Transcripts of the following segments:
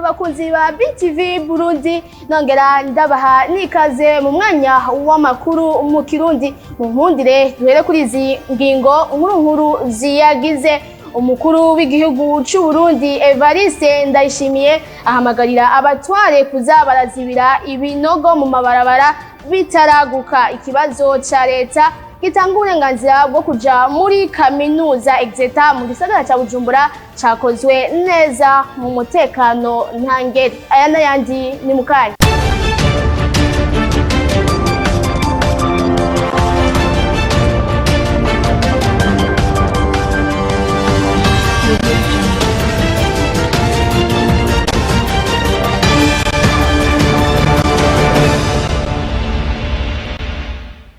Bakunzi ba BTV Burundi, nongera ndabaha nikaze mu mwanya w'amakuru mu Kirundi. Mu nkundire duhere kuri izi ngingo nkuru nkuru ziyagize. Umukuru w'igihugu c'u Burundi Evariste Ndayishimiye ahamagarira abatware kuza barazibira ibinogo mu mabarabara bitaraguka. Ikibazo ca leta gitanga uburenganzira bwo kuja muri kaminuza Exeta mu gisagara ca Bujumbura cakozwe neza mu mutekano ntangere. Aya n'ayandi ni mukanya.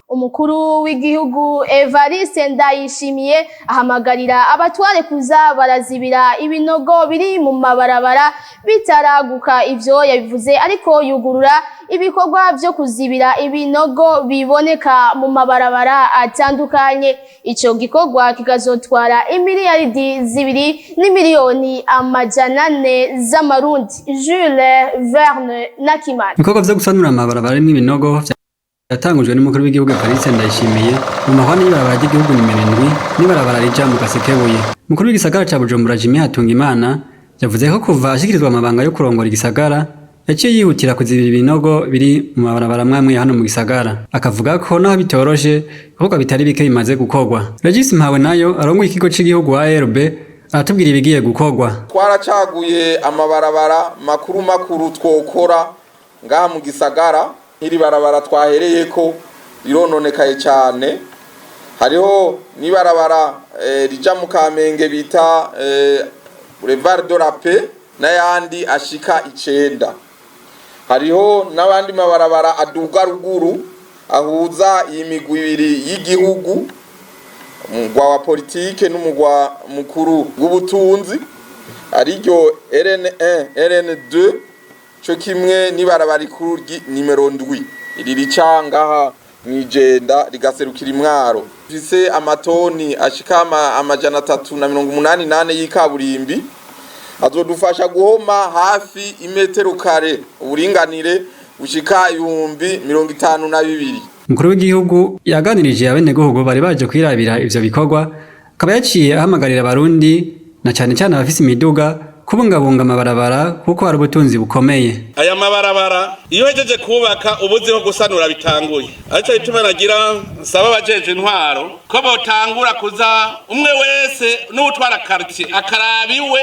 Umukuru w'igihugu Evariste Ndayishimiye ahamagarira abatware kuza barazibira ibinogo biri mu mabarabara bitaraguka. Ivyo yabivuze ariko yugurura ibikorwa vyo kuzibira ibinogo biboneka mu mabarabara atandukanye. Ico gikorwa kikazotwara 2 n'imiliyoni 400 z'amarundi. Jules Verne Nakimana. Ibikorwa vyo gusanura amabarabara arimwo ibinogo yatangujwe n'umukuru w'igihugu Evariste Ndayishimiye mu mahwane y'ibarabara ry'igihugu nimero 7 n'ibarabara rija mu Gasekebuye. Umukuru w'igisagara ca Bujumbura Jimmy Hatungimana yavuze ko kuva ashikirizwa amabanga yo kurongora igisagara yaciye yihutira kuzibira ibinogo biri mu mabarabara amwe hano mu gisagara, akavuga ko naho bitoroshe ibikorwa bitari bike bimaze gukorwa. Regis Mpawe nayo arongoye ikigo c'igihugu ARB aratubwira ibigiye gukorwa. Twaracaguye amabarabara makuru makuru twokora ngaha mu gisagara. Nk'iri barabara twahereye ko rirononekaye cyane, hariho n'ibarabara rija mu Kamenge bita Boulevard de la Paix n'ayandi ashika 9. Hariho n'abandi mabarabara aduga ruguru ahuza iyi migwi ibiri y'igihugu, umugwa wa politike n'umugwa mukuru w'ubutunzi, ariryo RN1, RN2, cyo kimwe n'ibarabara rikuru nimero 7 iri rica ngaha mw'Ijenda rigaserukira Imwaro, rifise amatoni ashika 384 y'ikaburimbi, azodufasha guhoma hafi imetero kare uburinganire bushika 52,000. Umukuru w'igihugu yaganirije abenegihugu bari baje kwirabira ivyo bikorwa, akaba yaciye ahamagarira abarundi na cane cane abafise imiduga kubungabunga amabarabara kuko hari ubutunzi bukomeye. Aya mabarabara iyo uhejeje kubaka ubuziho gusanura bitanguye, aricyo gituma nagira nsaba abajeje intwaro ko botangura kuza umwe wese n'uwutwara quartier akaraba iwe,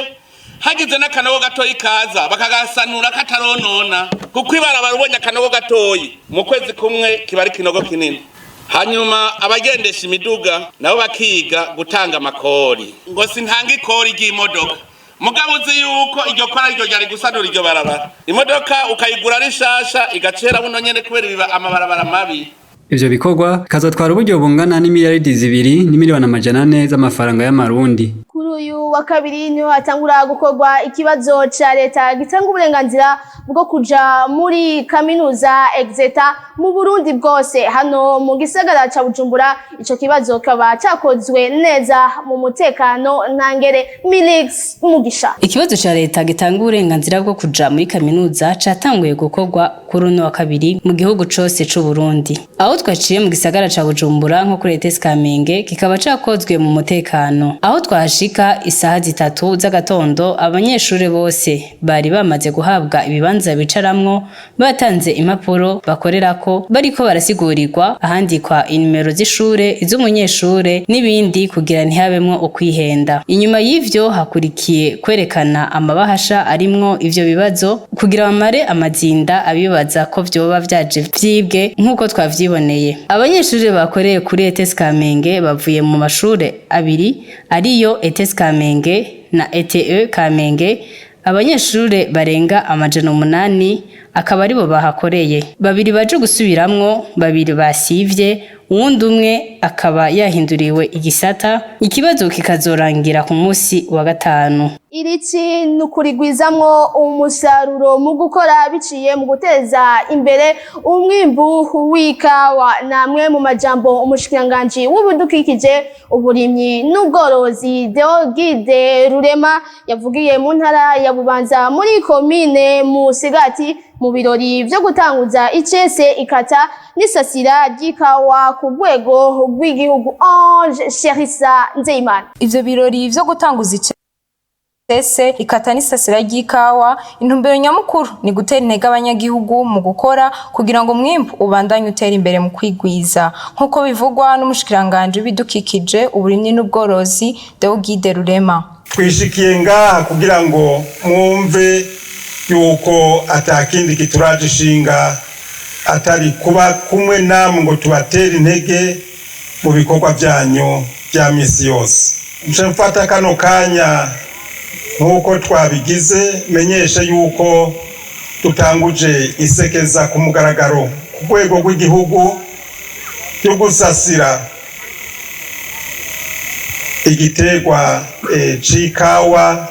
hagize n'akanogo gatoyi kaza bakagasanura kataronona, kuko ibarabara ubonye akanogo gatoyi mu kwezi kumwe kiba ari kinogo kinini. Hanyuma abagendesha imiduga nabo bakiga gutanga amakori, ngo sintanga ikori ry'imodoka, mugabo uzi yuko iryo kora ryo ryari gusanura iryo barabara, imodoka ukayigura ari nshasha igacera buno nyene kubera ibiba amabarabara mabi. Ivyo bikorwa bikazotwara uburyo bungana n'2 n'imiliyoni 400 z'amafaranga y'amarundi. Kuri uyu wa kabiri niho hatangura gukorwa ikibazo ca leta gitanga uburenganzira bwo kuja muri kaminuza Exeta mu Burundi bwose. Hano mu gisagara ca Bujumbura ico kibazo kikaba cakozwe neza mu mutekano ntangere. Milix Mugisha. Ikibazo ca leta gitanga uburenganzira bwo kuja muri kaminuza catanguye gukorwa kuri uno wa kabiri mu gihugu cose c'u Burundi. Aho twaciye mu gisagara ca Bujumbura nko kuri ETS Kamenge, kikaba cakozwe mu mutekano. Aho twahashika isaha 3 z'agatondo, abanyeshure bose bari bamaze guhabwa ibibanza bicaramwo, batanze impapuro bakorerako, bariko barasigurirwa ahandikwa inimero z'ishure, iz'umunyeshure n'ibindi kugira ntihabemwo ukwihenda. Inyuma y'ivyo hakurikiye kwerekana amabahasha arimwo ivyo bibazo kugira bamare amazinda abibaza ko vyoba vyaje vyibwe nk'uko twavyiboneye. Abanyeshure bakoreye kuri ETS Kamenge bavuye mu mashure abiri, ariyo ETS Kamenge na ETE Kamenge. Abanyeshure barenga 800. akaba aribo bahakoreye. Babiri baje gusubiramwo, babiri basivye, uwundi umwe akaba yahinduriwe igisata, ikibazo kikazorangira ku musi wa gatanu. Irici ni ukurigwizamwo umusaruro mu gukora biciye mu guteza imbere umwimbu w'ikawa, namwe mu majambo umushikiranganji w'ubudukikije, uburimyi n'ubworozi Deogide Rurema yavugiye mu ntara ya Bubanza muri komine Musigati mu birori vyo gutanguza icese ikata n'isasira ry'ikawa ku rwego rw'igihugu. Ange Sherisa Nzeyimana. Ivyo birori vyo gutanguza icese ikata n'isasira ry'ikawa, intumbero nyamukuru ni gutera intege abanyagihugu mu gukora kugira ngo umwimbu ubandanye utera imbere mu kwigwiza, nk'uko bivugwa n'umushikiranganji w'ibidukikije, uburimyi n'ubworozi Deogide Rurema. Twishikiye ngaha kugira ngo mwumve yuko atakindi kituraje ishinga atari kuba kumwe namwe ngo tubatere intege mu bikorwa byanyu bya misi yose. Nce mfata kano kanya nk'uko twabigize menyeshe yuko dutanguje isekeza ku mugaragaro ku rwego rw'igihugu ryo gusasira igiterwa c'ikawa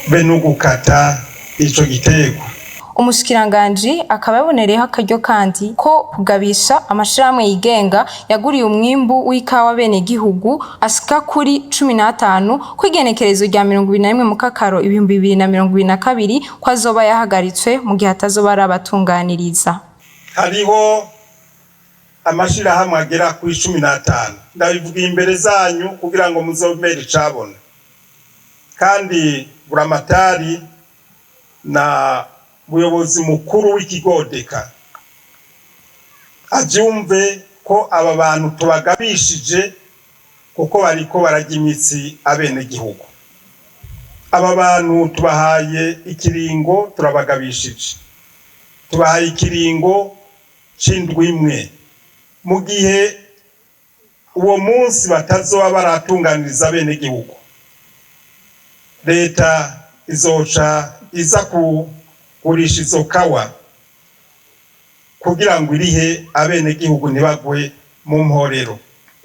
be no gukata ico giterwa. Umushikiranganji akaba yabonereyeho akaryo kandi ko kugabisha amashirahamwe yigenga yaguriye umwimbu w'ikawa bene gihugu ashika kuri 15 kw'igenekerezo rya 21 Mukakaro 2022 ko azoba yahagaritswe mu gihe atazoba arabatunganiriza. Hariho amashirahamwe agera kuri 15, ndabivuga imbere zanyu kugira ngo muzomere icabona, kandi Buramatari na muyobozi mukuru w'ikigodeka abyumve ko aba bantu tubagabishije kuko bariko barajya imitsi abenegihugu. Aba bantu tubahaye ikiringo, turabagabishije, tubahaye ikiringo c'indwi imwe. Mu gihe uwo munsi batazoba baratunganiriza abenegihugu, leta izoca iza kugurisha izo kawa kugira ngo irihe abenegihugu ntibagwe mu mporero.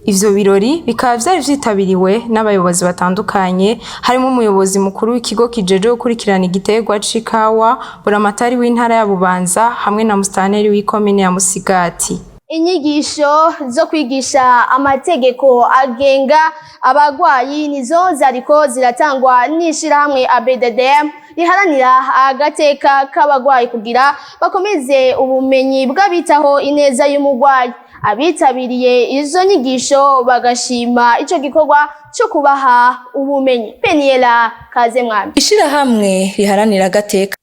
Ivyo birori bikaba vyari vyitabiriwe n'abayobozi batandukanye, harimo umuyobozi mukuru w'ikigo kijejwe gukurikirana igiterwa c'ikawa, Buramatari w'intara ya Bubanza hamwe na musitanteri w'ikomine ya Musigati. Inyigisho zo kwigisha amategeko agenga abagwayi nizo zariko ziratangwa n'ishirahamwe ABDDM riharanira agateka k'abagwayi kugira bakomeze ubumenyi bw'abitaho ineza y'umugwayi. Abitabiriye izo nyigisho bagashima ico gikorwa cyo kubaha ubumenyi. Peniela Kazemwami. Ishirahamwe riharanira agateka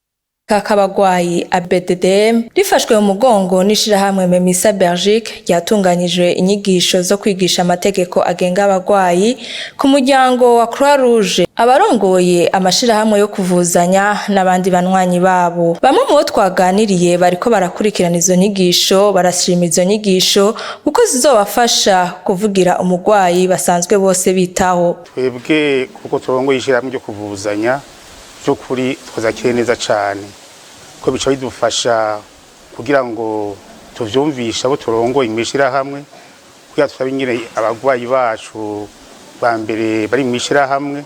k'abagwayi ABDDM rifashwe mu mugongo n'ishirahamwe Memisa Belgique ryatunganyije inyigisho zo kwigisha amategeko agenga abagwayi ku muryango wa Croix Rouge, abarongoye amashirahamwe yo kuvuzanya n'abandi banywanyi babo. Bamwe mu bo twaganiriye bariko barakurikirana izo nyigisho barashima izo nyigisho kuko zizobafasha kuvugira umugwayi basanzwe bose bitaho. Twebwe kuko turongoye ishirahamwe ryo kuvuzanya, by'ukuri twazakiriye neza cyane, ko bica bidufasha kugira ngo tuvyumvishe abo turongoye mw'ishirahamwe, kugira turabe ingene abagwayi bacu ba mbere bari mw'ishirahamwe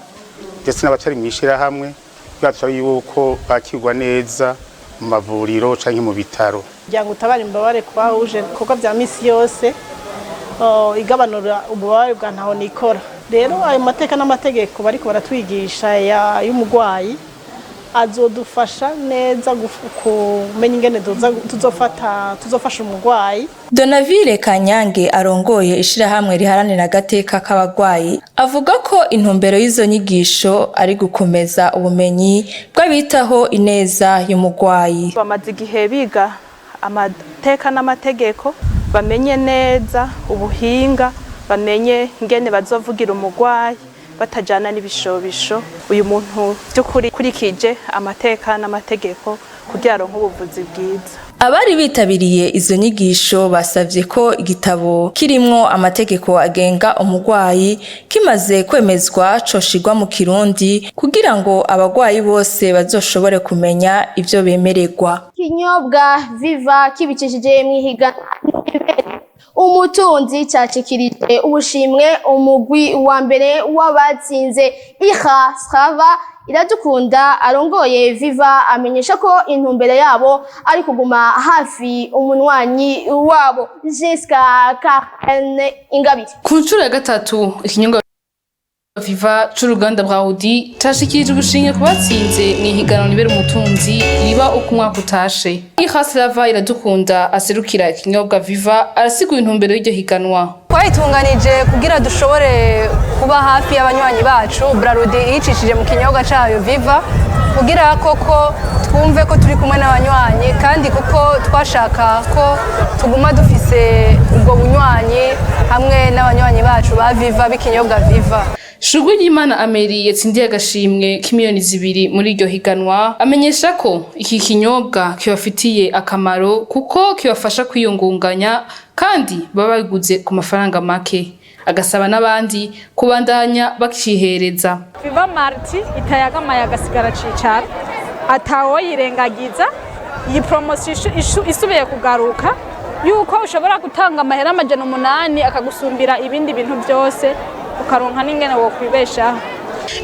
ndetse n'abatari mw'ishirahamwe, kugira turabe yuko bakirwa neza mu mavuriro canke mu bitaro. Kugira ngo utabare imbabare kwa uje ibikorwa vya misi yose, igabanura ububabare bwa ntaho nikora. Rero ayo mateka n'amategeko bariko baratwigisha y'umugwayi azodufasha neza kumenya ingene tuzofasha umugwayi. Donaville Kanyange arongoye ishirahamwe riharanira agateka k'abagwayi avuga ko intumbero y'izo nyigisho ari gukomeza ubumenyi bw'abitaho ineza y'umugwayi. Bamaze igihe biga amateka n'amategeko, bamenye neza ubuhinga, bamenye ingene bazovugira umugwayi batajana n'ibishobisho. Uyu muntu by'ukuri kurikije amateka n'amategeko kugira aronke ubuvuzi bwiza. Abari bitabiriye izo nyigisho basavye ko igitabo kirimwo amategeko agenga umurwayi kimaze kwemezwa coshirwa mu Kirundi kugira ngo abagwayi bose bazoshobore kumenya ivyo bemererwa. Kinyobwa Viva kibicishije mwihiganwa umutunzi cacikirije ubushimwe umugwi wa mbere w'abatsinze. Iha Strava Iradukunda arongoye Viva amenyesha ko intumbero yabo ari kuguma hafi umunywanyi wabo. Jessica Karen Ingabire. Ku nshuro ya gatatu, ikinyobwa Viva c'uruganda bwa Audi cashikirije ubushimwe ku batsinze mw'ihiganwa Nibera Umutunzi riba uko umwaka utashe. Ihaslava Iradukunda aserukira ikinyobwa Viva arasigura intumbero y'iryo higanwa. Twayitunganije kugira dushobore kuba hafi y'abanywanyi bacu. Brarudi yicishije mu kinyobwa cayo Viva kugira koko twumve ko turi kumwe n'abanywanyi, kandi kuko twashaka ko tuguma dufise ubwo bunywanyi hamwe n'abanywanyi bacu ba Viva, b'ikinyobwa Viva. Shurwe ry'Imana Ameri yatsindiye agashimwe k'imiliyoni 2 muri iryo higanwa amenyesha ko iki kinyobwa kibafitiye akamaro kuko kibafasha kwiyungunganya kandi baba babiguze ku mafaranga make, agasaba n'abandi kubandanya bakihereza. Viva Malt itayagamaye agasigara cicara atawoyirengagiza. Iyi promotion isubiye kugaruka yuko ushobora gutanga amahera 800 akagusumbira ibindi bintu byose, ukaronka n'ingene wokwibeshaho.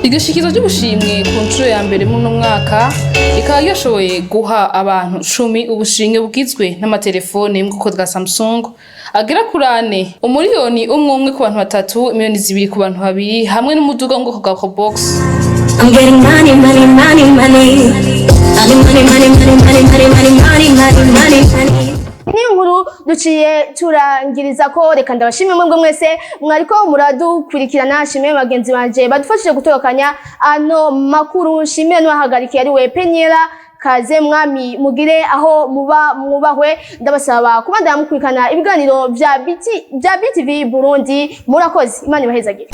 Iryo shikizo ry'ubushimwe ku nshuro ya mbere muri uno mwaka rikaba ryashoboye guha abantu 10 ubushimwe bugizwe n'amatelefone yo mu bwoko bwa Samsung agera kuri ane, umuriyoni umwe umwe ku bantu batatu, miliyoni 2 ku bantu babiri, hamwe n'umuduga wo mu bwoko bwa Probox. I'm getting money, money, money, money. Money, money, money, money, money, money, money, money, money, money. Ni inkuru duciye turangiriza ko. Reka ndabashimire mwebwe mwese mwariko muradukurikirana, nshimire bagenzi banje badufashije gutorokanya ano makuru, nshimire n'uwahagarikiye ari we Penyera Kaze. Mwami mugire aho muba mwubahwe. Ndabasaba kubandanya mukurikirana ibiganiro bya BT, bya BTV Burundi. Murakoze, Imana ibahezagire.